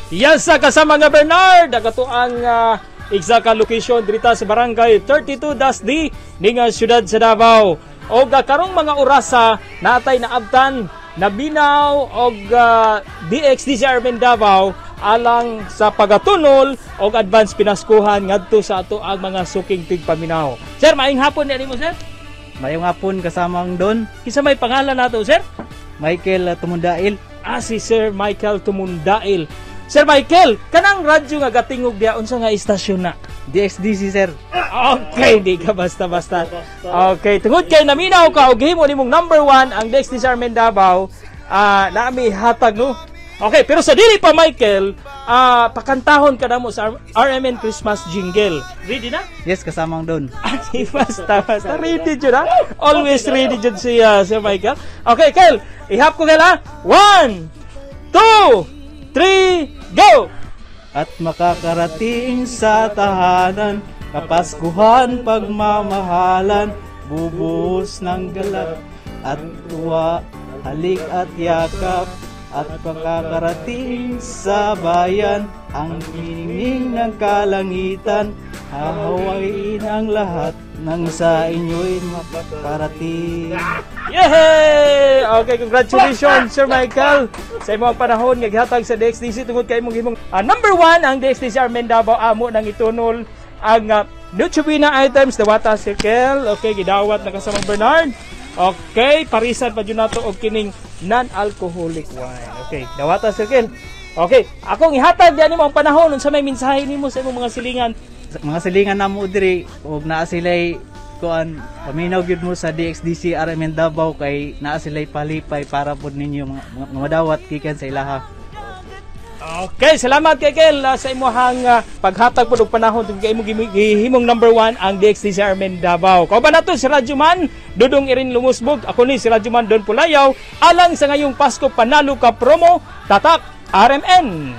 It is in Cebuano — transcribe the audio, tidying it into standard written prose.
Yes, sa kasama nga Bernard, ang atoang exact location dirita sa Barangay 32-D ning siyudad sa Davao. Og karong mga orasa natay naabtan naminaw og DXDC RMN Davao alang sa pagatunol og advance pinaskuhan ngadto sa ato ang mga suking tigpaminaw. Sir, maayong hapon ni mo, sir. Mayong hapon, kasamang Don. Kinsa may pangalan nato, sir? Michael Tumundail. Ah, si Sir Michael Tumundail. Sir Michael, kanang radyo nga gatingog diya, unsa nga istasyon na? DXDC, sir. Okay, di ka basta-basta. Okay, tungod kay naminaw ka og himo nimong number one ang DXDC RMN Davao, nami hatag, no. Okay, pero sa dili pa, Michael, pakantahon ka na mo sa RMN Christmas jingle. Ready na? Yes, kasamang Don. Ah, di basta basta ready jud ha. Always ready jud si Sir Michael. Okay, Kel, ihap ko Kel ha. One, two, three, go! At makakarating sa tahanan, kapaskuhan, pagmamahalan, bubuhos ng galak at tuwa, halik at yakap, at makakarating sa bayan, ang ningning ng kalangitan, hahawain ang lahat ng sa inyo'y makakarating. Yay! Okay, congratulations, Sir Michael, sa imong panahon nga gihatag sa DXDC tungod kay imong himong number one ang DXDC RMN Davao, amo nang itunol ang Noche Buena items. Dawata Sir Kel. Okay, gidawat na kasamang Bernard. Okay, parisan pa jud nato og kining non-alcoholic wine. Okay, dawata, Sir Kel. Okay, akong ihatag diyan nimo ang panahon, unsa may mensahe nimo sa imong mga silingan? Sa mga silingan namo diri og naa sila'y kuan, paminaw gyud mo sa DXDC RMN Davao kay naa sila'y palipay para pod ninyo mga madawat gikan sa ilaha. Okay, salamat kay Kel sa imong paghatag pod og panahon tungod kay imong gihimong number one ang DXDC RMN Davao. Kauban nato si Radyoman Dudong Irin Lumusbog. Ako ni si Radyoman Don Pulayaw alang sa ngayong Pasko, panalo ka promo, Tatak RMN.